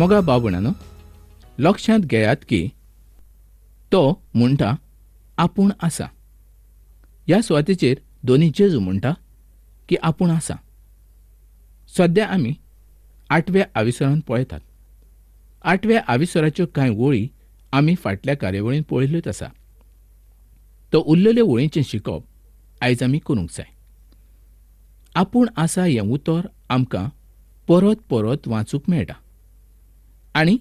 मोगा बाबुणानो, लक्षांत घेयात की तो म्हणटा आपूण आसा. ह्या सुवातेचेर दोनी जेजू म्हणटा की आपूण आसा. सद्या आमी आठव्या आविसरान पळयतात. आठव्या आविसराच्यो कांय वळी आमी फाटल्या कार्यावळीन पळयल्ल्योच आसा. तो उरलेल्यो वळींचें शिकप आयज आमी करूंक जाय. आपूण आसा हें उतर आमकां परत परत वाचूंक मेळटा आनी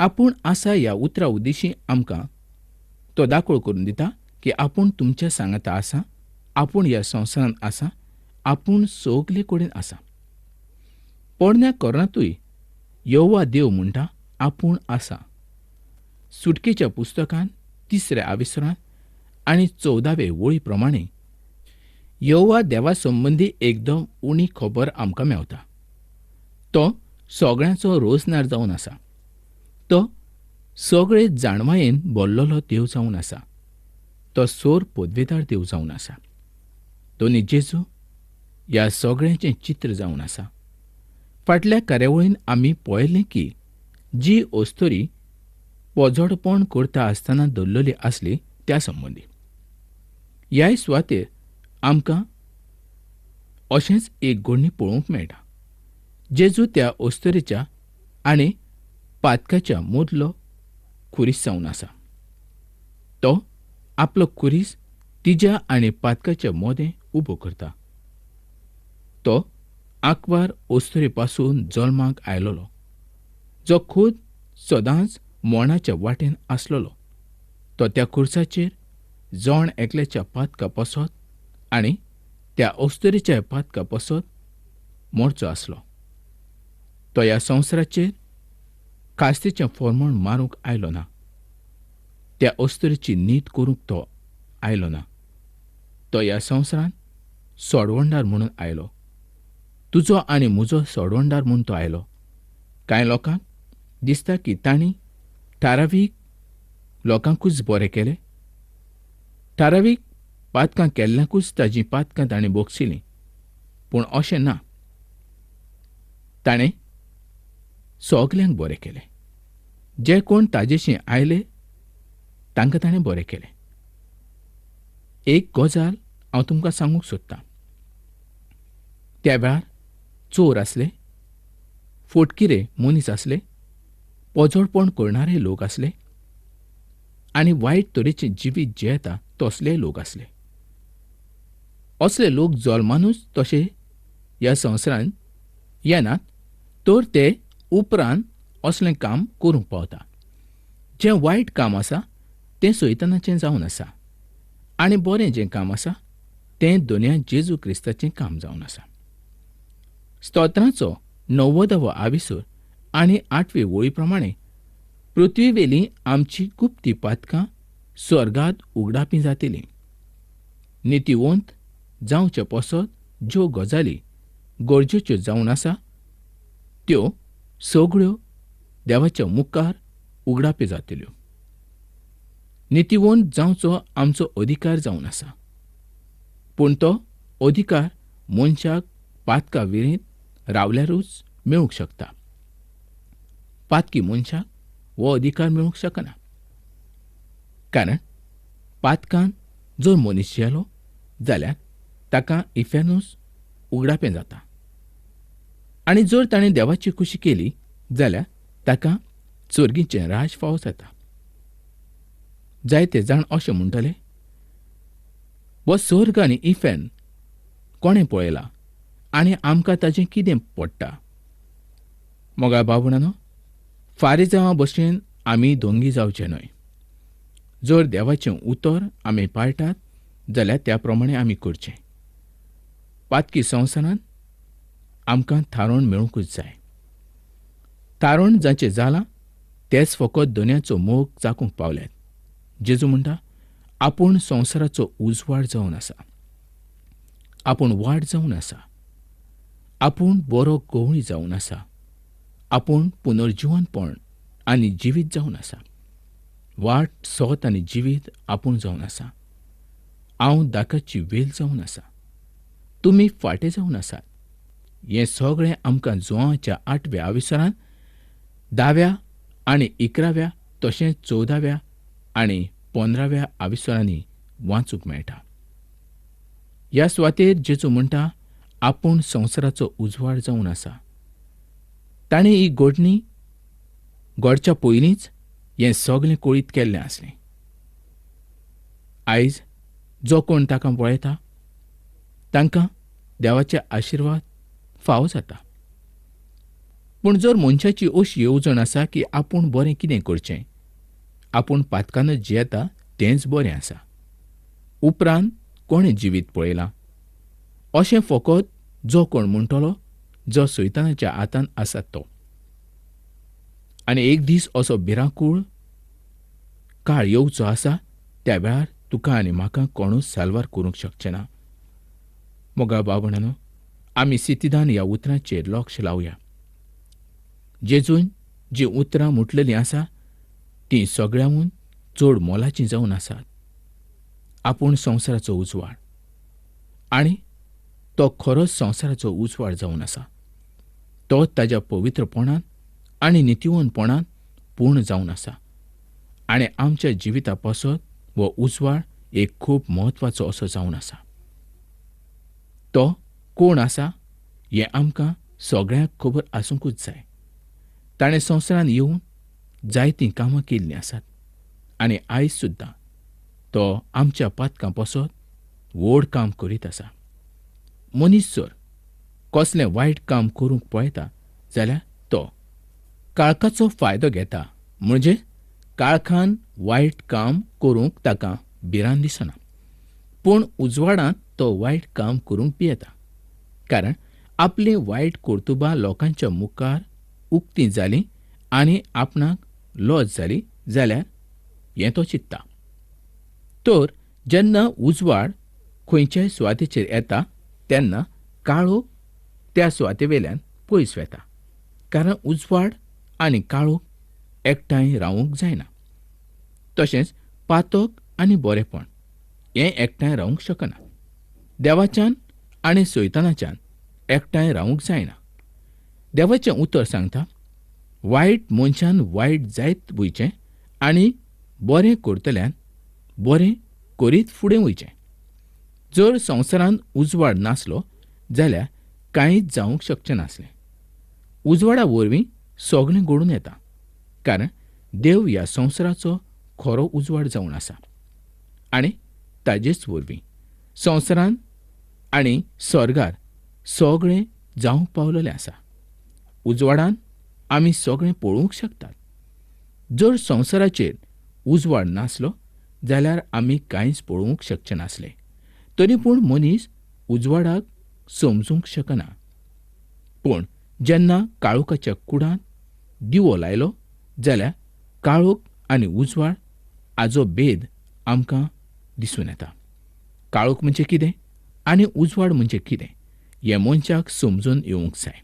आपूण आसा ह्या उतरा उद्देशी आमकां तो दाखोळ करून दिता की आपूण तुमच्या सांगाता आसा, आपूण ह्या संवसारांत आसा, आपूण सगले कडेन आसा. पोरण्या कोरांतूय यहोवा देव म्हणटा आपूण आसा. सुटकेच्या पुस्तकांत तिसऱ्या आविसरांत आनी 14वे वळी प्रमाणे यहोवा देवा संबंदी एकदम उणी खबर आमकां मेवता. तो सगळ्यांचो रोजनार जावन आसा. तो सगळे जाणवायेन भरलेलो देव जावन आसा. तो सोर पदवेदार देव जावन आसा. दोनी जेजू ह्या सगळ्यांचें चित्र जावन आसा. फाटल्या कार्यावळीन आमी पळयलें की जी अस्तोरी पोजडपण करता आसतना धरलेली आसली त्या संबंदी ह्याय सुवातेर आमकां अशेंच एक घडणी पळोवंक मेळटा. जेजू त्या अस्तोरेच्या आनी पातकाच्या मदलो खुरीस जावन आसा. तो आपलो खुरीस तिज्या आनी पातकाच्या मदें उबो करता. तो आंकवार अस्तोरे पासून जल्माक आयलोलो, जो खूद सदांच मरणाच्या वाटेन आसलेलो. तो त्या खुर्साचेर जण एकल्याच्या पातका पसत आनी त्या अस्तोरेच्या पातका पसत मरचो आसलो. तो ह्या संवसाराचेर कास्तीचें फॉर्मण मारूंक आयलो ना. त्या अस्तोरेची नीत करूंक तो आयलो ना. तो ह्या संवसारांत सोडवणदार म्हणून आयलो. तुजो आनी म्हजो सोडवणदार म्हूण तो आयलो. कांय लोकांक दिसता की तांणी थारावीक लोकांकूच बरें केलें, थारावीक पातकां केल्ल्यांकूच ताजीं पातकां ताणें बोगसिलीं, पूण अशें ना. ताणें सगल्यांक बरें केलें. जे कोण ताजेशी आयले तांकां ताणें बरें केलें. एक गजाल हांव तुमकां सांगूंक सोदतां. त्या वेळार चोर आसले, फोटकिरे मनीस आसले, पोजडपण करणारे लोक आसले आनी वायट तरेचें जिवीत जियेता तसले लोक आसले. असले लोक जल्मानूच तशे ह्या संवसारांत येनात, तर ते उपरांत असलें काम करूंक पावता. जें वायट काम आसा तें सैतानाचें जावन आसा आनी बरें जें काम आसा तें दोनया जेजू क्रिस्ताचें काम जावन आसा. स्तोत्राचो 90वो आविसर आनी 8वे वळी प्रमाणे पृथ्वीवेली आमची गुप्ती पातकां स्वर्गात उगडापी जातली. नितीवंत जावचे पसत ज्यो गजाली गरजेच्यो जावन आसा त्यो सगळ्यो देवाच्या मुखार उगडापी जातल्यो. नितीवंत जावचो आमचो अधिकार जावन आसा, पूण तो अधिकार मनशाक पातका विरींत रावल्यारूच मेळूंक शकता. पातकी मनशाक हो अधिकार मेळूंक शकना, कारण पातकान जर मनीस गेलो जाल्यार ताका इफेर्नूस उगडापें जाता आनी जर ताणें देवाची खुशी केली जाल्यार ताका स्वर्गीचें राज फावो जाता. जायते जाण अशें म्हणटले, हो स्वर्ग आनी इफेर्न कोणें पळयला आनी आमकां ताचें कितें पडटा? मोगा बाबुणानो, फारीजांवा भशेन आमी दोंगी जावचे न्हय. जर देवाचें उतर आमी पाळटात जाल्यार त्या प्रमाणे आमी करचें. पातकी संवसारांत आमकां थारण मेळूंकच जाय. थारण जाचें जालां तेच फकत दोनयाचो मोग चाकूंक पावल्यात. जेजू म्हणटा आपूण संवसाराचो उजवाड जावन आसा, आपूण वाट जावन आसा, आपूण बरो गवळी जावन आसा, आपूण पुनर्जिवनपण आनी जिवीत जावन आसा. वाट, सोत आनी जिवीत आपूण जावन आसा. हांव दाकाची वेल जावन आसा, तुमी फाटे जावन आसात. हें सगळें आमकां जुवांच्या 8व्या आविसरांत धाव्या आनी 11व्या तशेंच 14व्या आनी 15व्या आविसरांनी वाचूंक मेळटा. ह्या सुवातेर जेजू म्हणटा आपूण संवसाराचो उजवाड जावन आसा. ताणें ही घडणी घडच्या पयलींच हें सगळें कळीत केल्लें आसलें. आयज जो कोण ताका पळयता तांकां देवाचे आशिर्वाद फावो जाता. पूण जर मनशाची अशी येवजण आसा की आपूण बरें कितें करचें, आपूण पातकानच जियेता तेंच बरें आसा, उपरांत कोणें जिवीत पळयलां अशें फकत जो कोण म्हणटलो जो सैतानाच्या हातान आसा तो. आनी एक दीस असो भिरांकूळ काळ येवचो आसा त्या वेळार तुका आनी म्हाका कोणूच साल्वार करूंक शकचें ना. मोगा बाबणानो, आमी सितिदान ह्या उतरांचेर लक्ष लावया. जेजून जीं उतरां म्हटलेलीं आसा तीं सगळ्यांहून चड मोलाचीं जावन आसात. आपूण संवसाराचो उजवाड आनी तो खरोच संवसाराचो उजवाड जावन आसा. तो ताज्या पवित्रपणान आनी नितीवंतपणान पूर्ण जावन आसा आनी आमच्या जिविता पासत हो उजवाड एक खूब म्हत्वाचो असो जावन आसा. तो कोण आसा हें आमकां सगळ्यांक खबर आसूंकूच जाय. ताणें संवसारांत येवन जायतीं कामां केल्लीं आसात आनी आयज सुद्दां तो आमच्या पातकां पासत व्हड काम करीत आसा. मनीस जर कसलें वायट काम करूंक पळयता जाल्यार तो काळखाचो फायदो घेता, म्हणजे काळखान वायट काम करूंक ताका भिरांत दिसना, पूण उजवाडांत तो वायट काम करूंक भियेता, कारण आपलीं वायट कर्तुबां लोकांच्या मुखार उक्तीं जालीं आनी आपणाक लज जाली जाल्यार हें तो चिंतता. तर जेन्ना उजवाड खंयच्याय सुवातेचेर येता तेन्ना काळोख त्या सुवातेवेल्यान पयस वता, कारण उजवाड आनी काळोख एकठांय रावूंक जायना. तशेंच पातक आनी बरेपण हें एकठांय रावूंक शकना. देवाच्यान आनी सैतानाच्यान एकठांय रावूंक जायना. देवाचें उतर सांगता, वायट मनशान वायट जायत वयचें आनी बरें करतल्यान बरें करीत फुडें वयचें. जर संवसारांत उजवाड नासलो जाल्यार कांयच जावंक शकचें नासलें. उजवाडा वरवीं सगळें घडून येता, कारण देव ह्या संवसाराचो खरो उजवाड जावन आसा आनी ताजेच वरवीं संवसारांत आनी स्वर्गार सगळें जावंक पावलेलें आसा. उजवाडान आमी सगळें पळोवंक शकतात. जर संवसाराचेर उजवाड नासलो जाल्यार आमी कांयच पळोवंक शकचे नासले. तरी पूण मनीस उजवाडाक समजूंक शकना. पूण जेन्ना काळोखाच्या कुडांत दिवो लायलो जाल्यार काळोख आनी उजवाड हाजो भेद आमकां दिसून येता. काळोख म्हणजे कितें आनी उजवाड म्हणजे कितें हें मनशाक समजून येवंक जाय.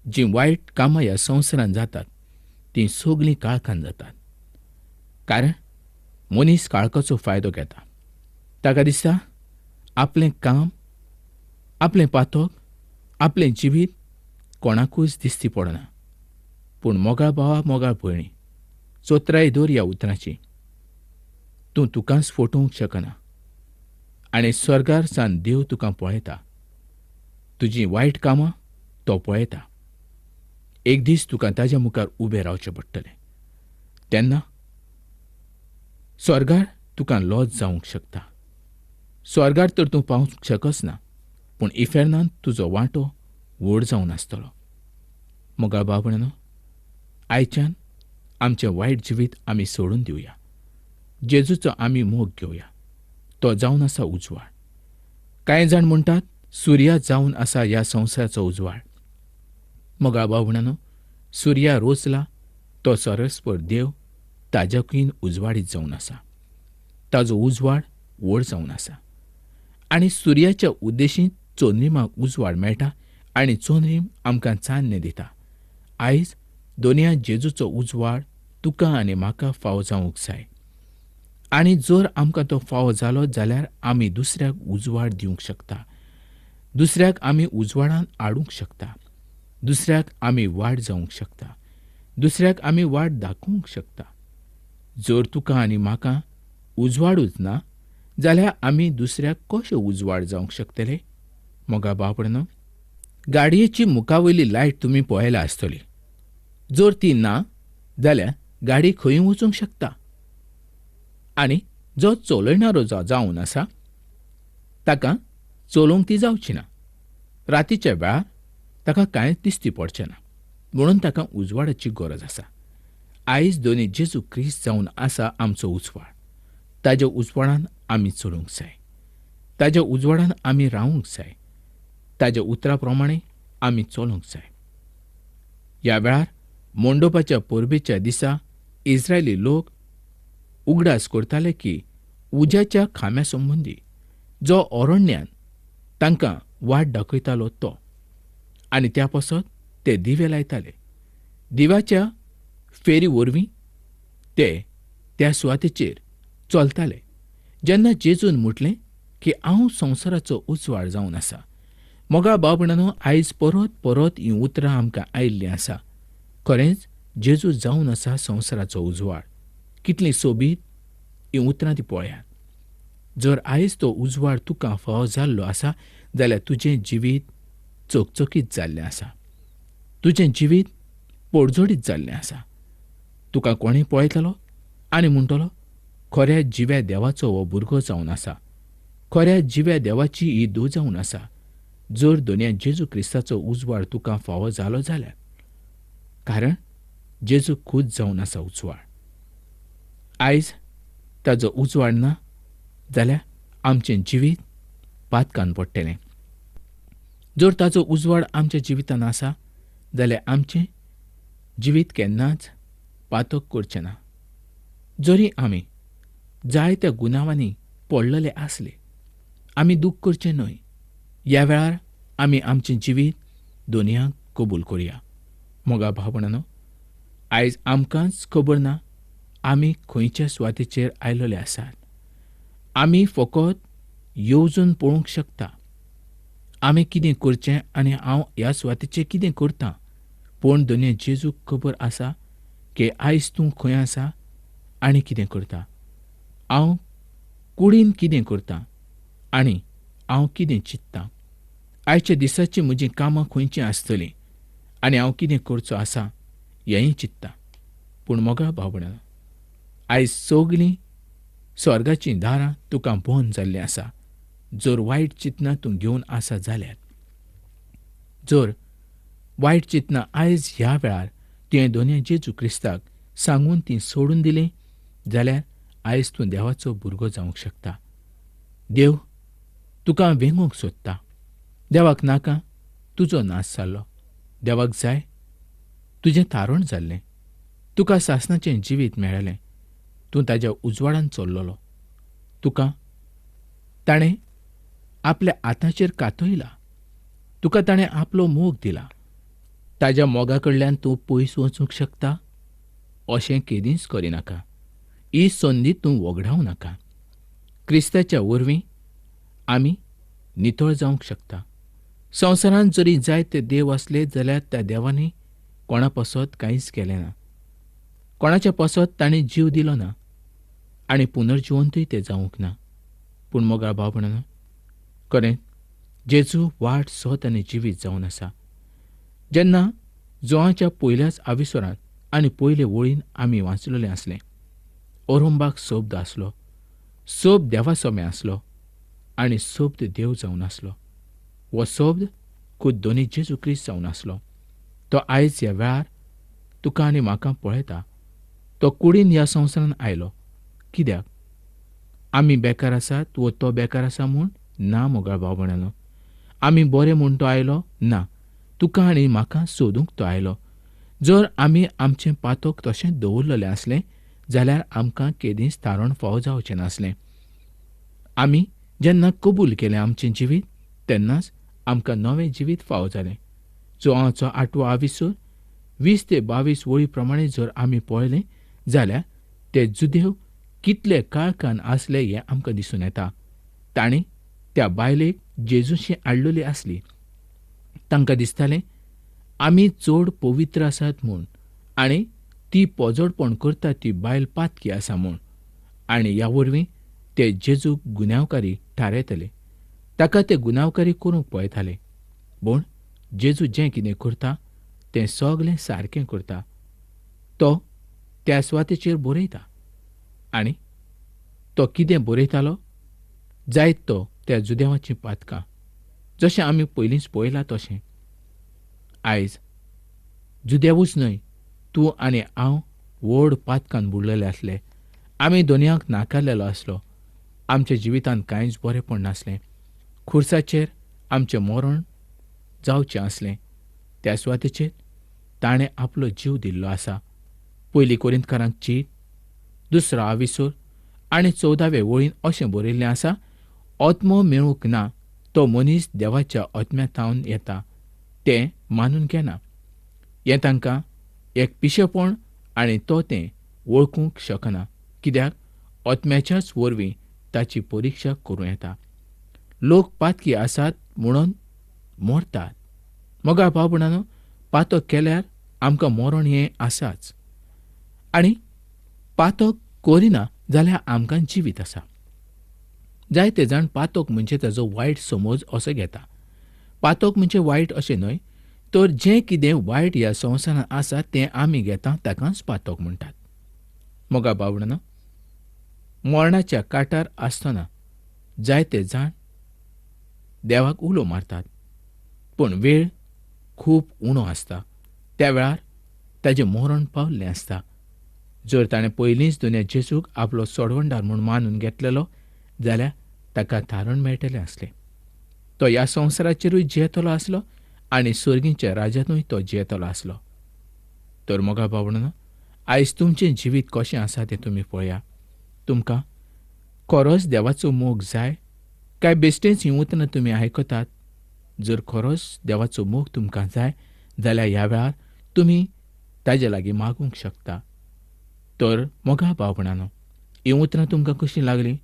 जीं वायट कामां ह्या संवसारांत जातात तीं सगळीं काळखान जातात, कारण मनीस काळखाचो फायदो घेता. ताका दिसता आपलें काम, आपलें पातक, आपलें जिवीत कोणाकूच दिसती पडना. पूण मोगाळ भावा, मोगाळ भयणी, चोत्राय दर ह्या उतरांची. तूं तुकाच फटोवंक शकना आनी स्वर्गार सान देव तुका पळयता. तुजीं वायट कामां तो पळयता. एक दीस तुका ताज्या मुखार उबें रावचें पडटलें. तेन्ना स्वर्गार तुका लज जावंक शकता. स्वर्गार तर तूं पावूंक शकच ना, पूण इफेर्नांत तुजो वांटो व्हड जावन आसतलो. मोगाळ भाव-भयणांनो, आयच्यान आमचें वायट जिवीत आमी सोडून दिवया. जेजूचो आमी मोग घेवया. तो जावन आसा उजवाड. कांय जाण म्हणटात सुर्या जावन आसा ह्या संवसाराचो उजवाड. मोगाळ भाव-भयणांनो, सुर्या रोचला तो सर्वेस्पर देव ताज्याकून उजवाडीत जावन आसा. ताजो उजवाड व्हड जावन आसा आनी सुर्याच्या उद्देशीन चंद्रिमाक उजवाड मेळटा आनी चंद्रीम आमकां चान्नें दिता. आयज दोनया जेजूचो उजवाड तुका आनी म्हाका फावो जावंक जाय आनी जर आमकां तो फावो जालो जाल्यार आमी दुसऱ्याक उजवाड दिवंक शकता. दुसऱ्याक आमी उजवाडान हाडूंक शकता. दुसऱ्याक आमी वाट जावंक शकता. दुसऱ्याक आमी वाट दाखोवंक शकता. जर तुका आनी म्हाका उजवाडूच ना जाल्यार आमी दुसऱ्याक कशें उजवाड जावंक शकतले? मोगा भाव-भयणांनो, गाडयेची मुखावयली लायट तुमी पळयला आसतली. जर ती ना जाल्यार गाडी खंय वचूंक शकता आनी जो चलयणारो जावन आसा ताका चलोवंक ती जावची ना. रातीच्या वेळार ताका कांयच दिसती पडचें ना, म्हणून ताका उजवाडाची गरज आसा. आयज दोनी जेजू क्रिस्त जावन आसा आमचो उजवाड. ताज्या उजवाडान आमी चलूंक जाय, ताज्या उजवाडान आमी रावूंक जाय, ताज्या उतरा प्रमाणे आमी चलूंक जाय. ह्या वेळार मंडपाच्या परबेच्या दिसा इस्रायली लोक उगडास करताले की उज्याच्या खांब्या संबंदी जो अरण्यान तांकां वाट दाखयतालो तो, आनी त्या पासत ते दिवे लायताले. दिव्याच्या फेरी वरवीं ते त्या सुवातेचेर चलताले. जेन्ना जेजून म्हटलें की हांव संवसाराचो उजवाड जावन आसा. मोगा भाव-भयणांनो, आयज परत परत हीं उतरां आमकां आयिल्लीं आसा. खरेंच जेजू जावन आसा संवसाराचो उजवाड. कितलीं सोबीत हीं उतरां ती पळयात. जर आयज तो उजवाड तुका फावो जाल्लो आसा जाल्यार तुजें जिवीत चकचकीत जाल्लें आसा, तुजें जिवीत पोडजोडीत जाल्लें आसा. तुका कोणूय पळयतलो आनी म्हणटलो, खऱ्या जिव्या देवाचो हो भुरगो जावन आसा, खऱ्या जिव्या देवाची ही धूव जावन आसा. जर दोनया जेजू क्रिस्ताचो उजवाड तुका फावो जालो जाल्यार, कारण जेजू खूद जावन आसा उजवाड. आयज ताजो उजवाड ना जाल्यार आमचें जिवीत पातकान पडटलें. जर ताजो उजवाड आमच्या जिवितान आसा जाल्यार आमचें जिवीत केन्नाच पातक करचें ना. जरी आमी जायत्या गुन्यांवांनी पडलेले आसले, आमी दूख करचें न्हय. ह्या वेळार आमी आमचें जिवीत दोनयांक कबूल करुया. मोगा भाव-भयणांनो, आयज आमकांच खबर ना आमी खंयच्या सुवातेचेर आयलेले आसात. आमी फकत येवजून पळोवंक शकता आमी कितें करचें आनी हांव ह्या सुवातेचेर कितें करता. पूण दोनया जेजूक खबर आसा की आयज तूं खंय आसा आनी कितें करता, हांव कुडीन कितें करता आनी हांव कितें चिंतता, आयच्या दिसाचीं म्हजीं कामां खंयचीं आसतलीं आनी हांव कितें करचो आसा हेंय चिंतता. पूण मोगा भाव-भयणांनो, आयज सगलीं स्वर्गाचीं दारां तुका बंद जाल्लीं आसा. जर वायट चिंतनां तूं घेवन आसा जाल्यार, जर वायट चिंतनां आयज ह्या वेळार तुवें दोनया जेजू क्रिस्ताक सांगून तीं सोडून दिलीं जाल्यार आयज तूं देवाचो भुरगो जावंक शकता. देव तुका वेंगोवंक सोदता. देवाक नाका तुजो नाश जाल्लो, देवाक जाय तुजें तारण जाल्लें, तुका सासणाचें जिवीत मेळ्ळें, तूं ताज्या उजवाडान चल्लोलो, तुका ताणें आपल्या हाताचेर कातयला, तुका ताणें आपलो मोग दिला. ताज्या मोगा कडल्यान तूं पयस वचूंक शकता अशें केदींच करिनाका. ही संदी तूं वगडावं नाका. क्रिस्ताच्या वरवीं आमी नितळ जावंक शकता. संवसारांत जरी जायते देव आसले जाल्यार त्या देवांनी कोणा पासत कांयच केलें ना, कोणाच्या पासत तांणी जीव दिलो ना आनी पुनर्जिवंतूय ते जावंक ना. पूण मोगाळ भाव-भयणांनो, खरें जेजू वाट सत आनी जिवीत जावन आसा. जेन्ना जोवाच्या पयल्याच आविस्वरांत आनी पयले वळीन आमी वाचलेलें आसलें, अरंबाक शब्द आसलो, शब्द देवासमे आसलो आनी शब्द देव जावन आसलो. हो शब्द खुद दोनी जेजू क्रिस्त जावन आसलो. तो आयज ह्या वेळार तुका आनी म्हाका पळयता. तो कुडीन ह्या संवसारान आयलो कित्याक? आमी बेकार आसात वो तो बेकार आसा म्हूण ना. मोगाळ भाव-भयणांनो, आमी बरें म्हूण तो आयलो ना, तुका आनी म्हाका सोदूंक तो आयलो. जर आमी आमचें पातक तशें दवरलेलें आसलें जाल्यार आमकां केदींच तारण फावो जावचें नासलें. आमी जेन्ना कबूल केलें आमचें जिवीत तेन्नाच आमकां नवें जिवीत फावो जालें. जोवाचो 8वो आविसर 20 ते 22 वळी प्रमाणे जर आमी पळयलें जाल्यार ते जुदेव कितले काळखान आसले हें आमकां दिसून येता. तांणी त्या बायलेक जेजूशी हाडलेली आसली. तांकां दिसतालें आमी चड पवित्र आसात म्हूण आनी ती पोजडपण करता ती बायल पातकी आसा म्हूण आनी ह्या वरवीं ते जेजूक गुन्यांवकारी थारायतले. ताका ते गुन्यांवकारी करूंक पळयताले. पूण जेजू जें कितें करता तें सगलें सारकें करता. तो त्या सुवातेचेर बरयता आनी तो कितें बरयतालो जायत तो त्या जुदेवाचीं पातकां, जशें आमी पयलींच पळयलां तशें. आयज जुदेवूच न्हय, तूं आनी हांव व्हड पातकान बुडलेले आसले. आमी दोनयांक नाकारलेलो आसलो. आमच्या जिवितांत कांयच बरेंपण नासलें. खुर्साचेर आमचें मरण जावचें आसलें. त्या सुवातेचेर ताणें आपलो जीव दिल्लो आसा. पयली कोरिंतकारांक चीट 2 आविसोर आनी 14वे वळीन अशें बरयिल्लें आसा, आत्मो मेळूंक ना तो मनीस देवाच्या आत्म्या थावन येता तें मानून घेना. हें तांकां एक पिशेपण आनी तो तें वळखूंक शकना, कित्याक आत्म्याच्याच वरवीं ताची परिक्षा करूं येता. लोक पातकी आसात म्हणून मरतात. मोगाळ भाव-भयणांनो, पातक केल्यार आमकां मरण हें आसाच आनी पातक करिना जाल्यार आमकां जिवीत आसा. जायते जाण पातक म्हणजे ताजो वायट समज असो घेता. पातक म्हणजे वायट अशें न्हय, तर जें कितें वायट ह्या संवसारांत आसा तें आमी घेता ताकाच पातक म्हणटात. मोगा भावणांनो, मरणाच्या काटार आसतना जायते जाण देवाक उलो मारतात, पूण वेळ खूब उणो आसता. त्या वेळार ताजें मरण पावल्लें आसता. जर ताणें पयलींच दुनिया जेजूक आपलो सोडवणदार म्हूण मानून घेतलेलो जाल्यार ताका थारण मेळटलें आसलें. तो ह्या संवसाराचेरूय जियेतलो आसलो आनी सर्गीच्या राज्यांतूय तो जियेतलो आसलो. तर मोगा भावणांनो, आयज तुमचें जिवीत कशें आसा तें तुमी पळया. तुमकां खरोच देवाचो मोग जाय काय बेश्टेच हीं उतरां तुमी आयकतात? जर खरोच देवाचो मोग तुमकां जाय जाल्यार ह्या वेळार तुमी ताजे लागीं मागूंक शकता. तर मोगा भावणांनो, हीं उतरां तुमकां कशीं लागलीं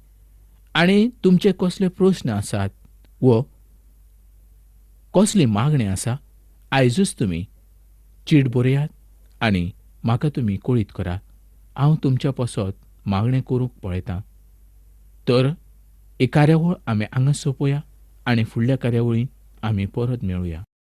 आनी तुमचे कसले प्रस्न आसात वो कसली मागणी आसा, आयजूच तुमी चीट बरयात आनी म्हाका तुमी कळीत करात. हांव तुमच्या पासत मागणें करूंक पळयतां. तर ही कार्यावळ आमी हांगा सोंपोया आनी फुडल्या कार्यावळींत आमी परत मेळुया.